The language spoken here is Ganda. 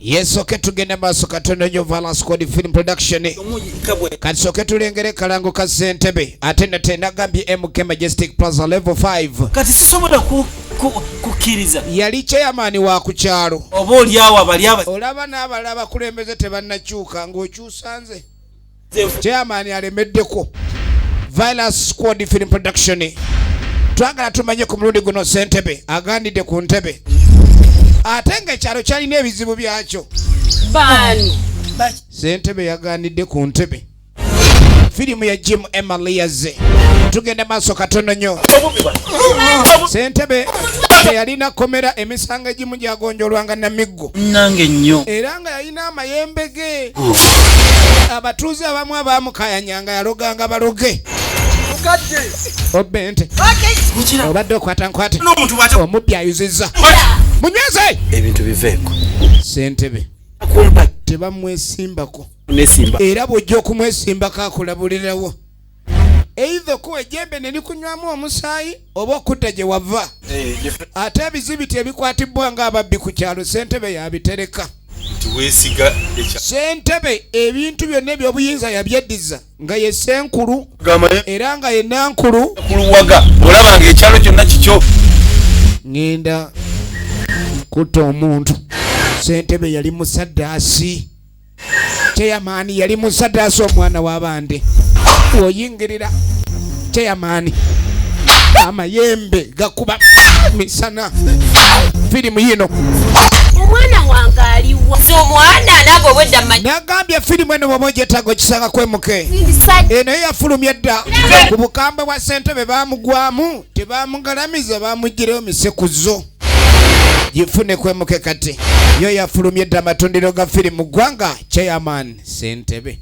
Yesoke tugende maaso katono nnyo. Vala Squad Film Production. Kati soke tulengere kalango ka ssentebe, ate nate nagambye MK Majestic Plaza level 5. Kati sisobola kukkiriza. Yali chairman wa ku kyalo. Oba oliawo abali aba. Olaba n'abalala abakulembeze tebannakyuka, ng'okyusa nze chairman alemeddeko. Violence Squad Film Production, twagala tumanye ku mulundi guno ssentebe agandidde ku ntebe, ate ng'ekyalo kyalina ebizibu byakyo. Baani? Ssentebe yaganidde ku ntebe. Firimu ya Jim Emalias, tugenda maaso katono nnyo. Ssentebe teyalina komera, emisango egimu gyagonjolwanga namiggo. Nange nnyo. Era nga yalina amayembe ge. Abatuuze abamu abamukayanyanga yaloganga baloge obente obadde okwata nkwate. N'omuntu bw'ate. Omubbi ayuzizza, munyweze. Ebintu biveeko. Ssentebe kumpa tebamwesimbako. Nesimba. Era bw'ojja okumwesimbako akulabulirawo, either okuwa ejjembe ne likunywamu omusaayi oba okudda gye wava. Ate ebizibiti ebikwatibwa ng'ababbi ku kyalo, ssentebe yabitereka. Nti weesiga ekya. Ssentebe ebintu byonna ebyobuyinza yabyeddiza, nga ye ssenkulu gamba era nga ye nankulu. Kuluwaga olaba nga ekyalo kyonna kikyo. Ŋŋenda kutta omuntu. Ssentebe yali musaddaasi, chairman yali musaddaasi, omwana w'abandi oyingirira chairman amayembe gakuba misana. Firimu yino. Omwana wange aliwa? Nze omwana nange obwedda mmanyi. Nagambye firimu eno bwoba ogyetaaga okisanga kwemuke. Eno ye yafulumya dda. Ku bukambwe bwa ssentebe bamugwamu, tebamugalamiza, bamuggireyo misekuzo. Gifune kwemuke. Kati yo yafulumya dda amatundiro ga firimu ggwanga. Chairman ssentebe.